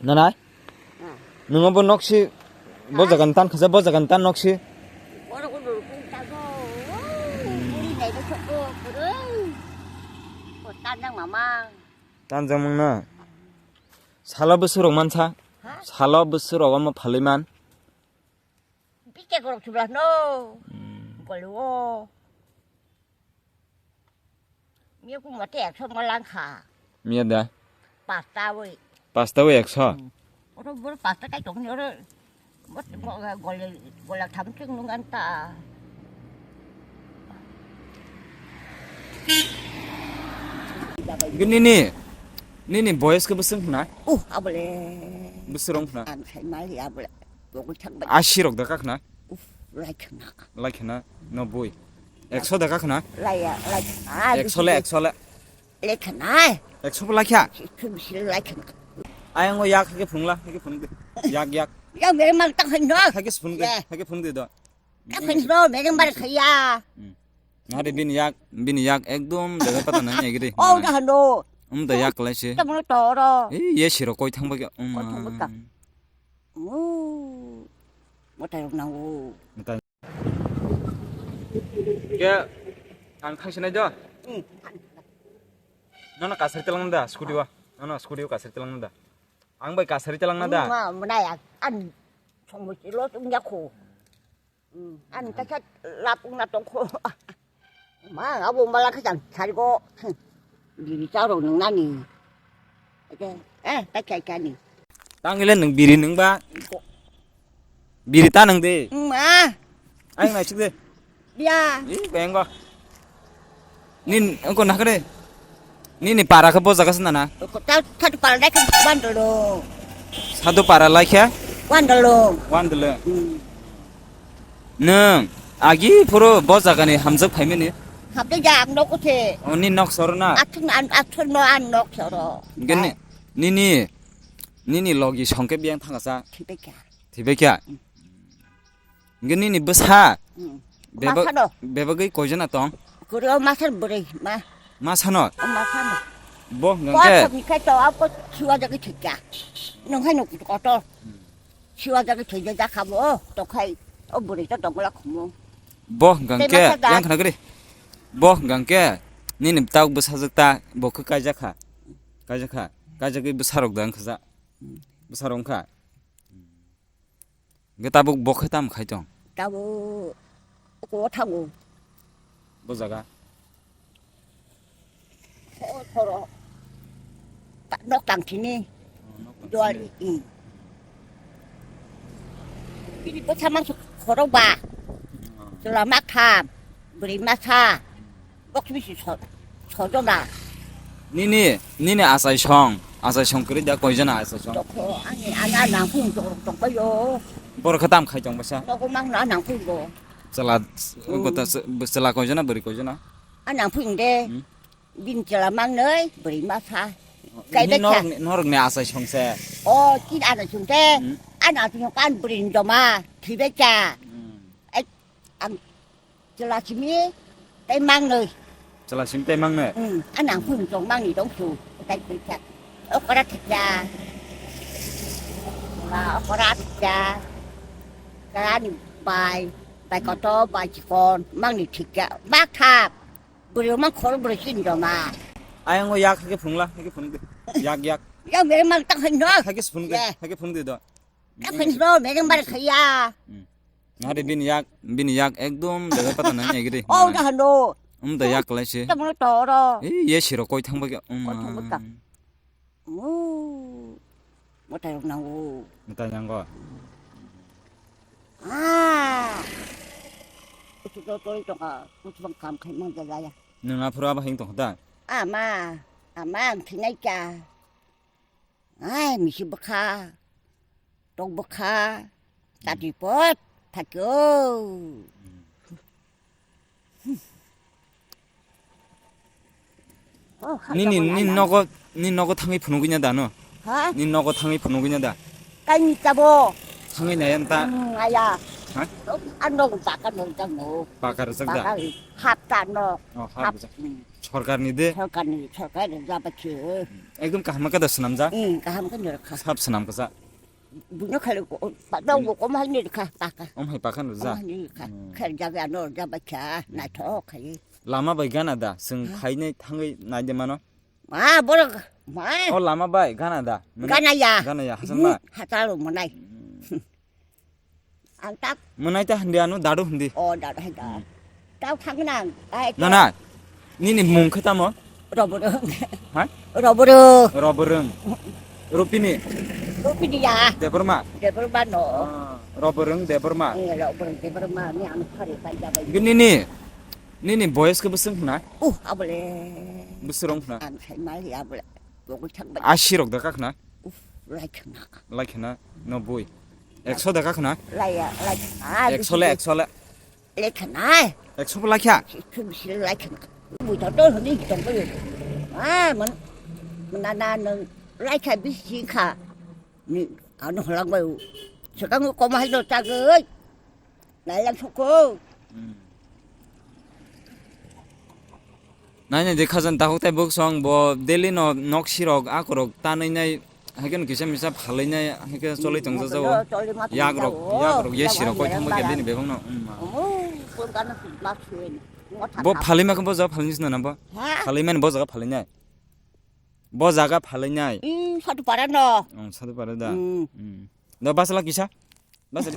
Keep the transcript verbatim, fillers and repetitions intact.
Nanai? Ah. Nungo bo noksi, bo Ah. jagan tan khasa, bo jagan tan noksi. Oro ko dul kung ta go. Oi, buri nai do sok go, buri. O tan jang mama. Tan jang mang na. Salo bwswk rok mansa. Ha? Salo bwswk rok omo phalwi man. Bike gorok chubla no. Hmm. Golo. Miya ku mate ekso malang kha. Miya da? Pasta oi. Pasta oi ekso? Hmm. Oro bor pasta kai tong ni oro. Bot gole, gole tham ching nung anta. Nini, nini boyes ke beseng khna? Uh, abole. Beserong khna? Ang sai mai abole. Bogol thang bai. Asi rok da kakhna? Uf, lai khna. Lai khna, no boi. Ekso da kakhna? Lai ya, lai khna. Ekso le, ekso le. Lai khna. Ekso bo lai kha? Ekso bisi lai khna. Ayang o yak hake phungla, hake phung de. Yak, yak. Ya, mere mang tang hai no. Hake phung de, Ya. hake phung de do. Tang hai no, mere mar khaya. Hmm. Nare bini yak, bini yak ekdom dega pata nai egri. Oh, da no. Um da yak lai se. Tamo toro. Eh, ye siro koi thang ba. Um. Koi thang ba. Mu, mwtai rok nango. Mwtai. Ke, ang thang sinai do? Hmm. Nono kasari telang da, scooty wa. Nono scooty wa kasari telang da. Ang bai kasari telang na da. Ma, mwnai ang, an, songmo chilo tung yakho. Hmm, an ta chat lap ung na tong kho. Ma, abo mala kha jang sari go. Biri charo nung nani. Ake, eh, ta kai kani. Tang ile nung biri nung ba. Biri ta nung de. Ma. Ai nai chik de. Biya. Ih, bengo. Nin, engko nakre. Nini para khe bojaga sna na. Ko ta, ta para dai khe bandalo. Sadu para lai khe? Bandalo. Bandalo. Hmm. Nwng agi phuru bo jagani hamjak phaimani? Habde ja ang nok uthe. Oni nok soro na? Athun an, athun no an nok soro. Gini, nini, nini logi songke biyang thangasa. Thibeka. Thibeka. Hmm. Hingke nini bwsa? Hmm. Bebak, Masa no. Bebagwi koijana tong? Kuri o masa bwrwi ma. Masa no? O masa no. Bo hingke? Ko asok ni kai to apo siwa jagwi thika. Nung hai nuk kotor. Hmm. Siwa jagwi thoi jakha bo o tokhai o bwrwi to tongla khumo. Bo hingke Tei masa da. Yang khna gri. Bo hingke nini tak bwsa jwk ta bo khe kaijakha. Kaijakha. Kaijagwi bwsa rok da wngkha ja. Hmm. Bwsa rok wngkha. Hingke tabuk bo khe tamo khai tong? Tabuk oko thango. Bo jaga? Ko soro. Ta-, nok tang sini. Oh, nok tang Dual, sini. Hmm. Bini bwsa mangsa khorok ba. Oh. Chwla ma tham, bwrwi masa. Bok bisi so-, sojona. Nini, nini achai song, achai song kwrwi da koijana achai song? Tokho, ani, ani, ani nangphung tong, tong paio. Borok khe tam khai tong bwsa? Nogo mang na nangphung bo. Chwla, Hmm. kota, chwla koijana, bwrwi koijana? A nangphung de. Hmm? Bini chwla mangnoi, bwrwi masa. Kai Ni bekha. Norok ni, norok ni achai song se? O, kin achai song se. Hmm. Ani achai song kan bwrwi ni joma, thwi bekha. Hmm. Ai, ang Chwla simi tei mangnoi. Chwla simi tei mangnoi? Hmm, a nangphung tong mangni dongsu, tai puisa. Okora thikya. Ba okora thikya. Karani bai, bai koto, bai chikon, mangni thikya. Bak thap. Bwrwi mang khoro bwrwi sin joma. Ayang o yak hake phungla, hake phung de. Yak, yak. Yak mere mang tak hai no. Hake phung de, Ya. Hake phung de do. Tak hai no, mere mar khaya. Hmm. Nare bini yak, bini yak ekdom dega pata nai egri. Oh, da no. Um da yak lai se. Tamo toro. Eh, ye siro koi thang ba. Um. Koi thang ba. Mu. Mwtai rok nango. Mwtai nango. Ah. Utu to to to ka, utu bang kam khai mang jaga ya. Nung aphuru aba hing tong da? Ama, ama ang thinai ka. Ai, misi bwkha, tok bwkha, chati pot, thakyo. Oh, Nini, khakchangma nini nana. Nogo, nini nogo thangwi phunugwi na da no? Ha? Nini nogo thangwi phunugwi na da? Kaini tabo. Thangwi nai anta. Hmm, aya. Ha? Ano baka no jamo. Baka rwjak da? Baka hapta no. Oh, hap Hap-, rwjak. Hmm. Sorkarni de. Sorkarni, sorkar jaba khe. Ekdom kaham khe da swnamjak. Hmm, kaham khe ni rwkha. Sab swnam kasa. Buno khali ko, pa dau ko kom hai ni rwkha, paka. Om hai pakha ni rwjak. Om hai ni rwkha. Hmm. Kher jaga no jaba khe, naithok khai. Lama bai gana da, swng khainai thangwi naide mano. Ma, borok, ma. O lama bai gana da. Mwnai-, gana ya. Gana ya, hasan ma. Hmm, hatalo mwnai. Hmm. Ang tak. Mwnai ta hindi ano, dadu hindi. O, dadu hindi. Hmm. Tau thang nang. Ai, na, na. Nini mung khe tamo? Roborong. Ha? Roborong. Roborong. Rupini. Rupini ya. Debbarma. Debbarma no. Ah, Roborong Debbarma. Eh, Roborong Debbarma ni ang phari panjab. Nini, nini boyes ke beseng na? Uh, abole. Beserong na. Ang sai mali abole. Bogo thang ba. Asi rok da kak na? Uf, lai khna. Lai khna, no bui. Ekso da kak na? Lai ya, lai khna. Ekso le, ekso le. Lai khna. Ekso bo lai kha? Ekso bisi lai khna. Bui ta to ni tong ko. Ah, man. Mana na nang lai kha bisi kha. Ni ano lang ba. Sekarang ko mah do ta ge. Nailang soko. Hmm. Nai nai de khajan takhuk tai bwsong bo daily no nok sirok akorok tanwi nai haikhe no kisa misa phalwi nai haikhe cholwi tong jago. Choli ma tong jago. Yak rok, yak rok ye sirok koi thangba khe bini bebak no. Hmm. Omo, kon kana mas suen. Bo phalwi ma khe bo jaga phalwi sina na bo. Ha? Phalwi mani bo jaga phalwi nai. Bo jaga phalwi nai. Hmm, satu para no. Hmm, satu para da. Hmm. Hmm. Do basala kisa? Basala.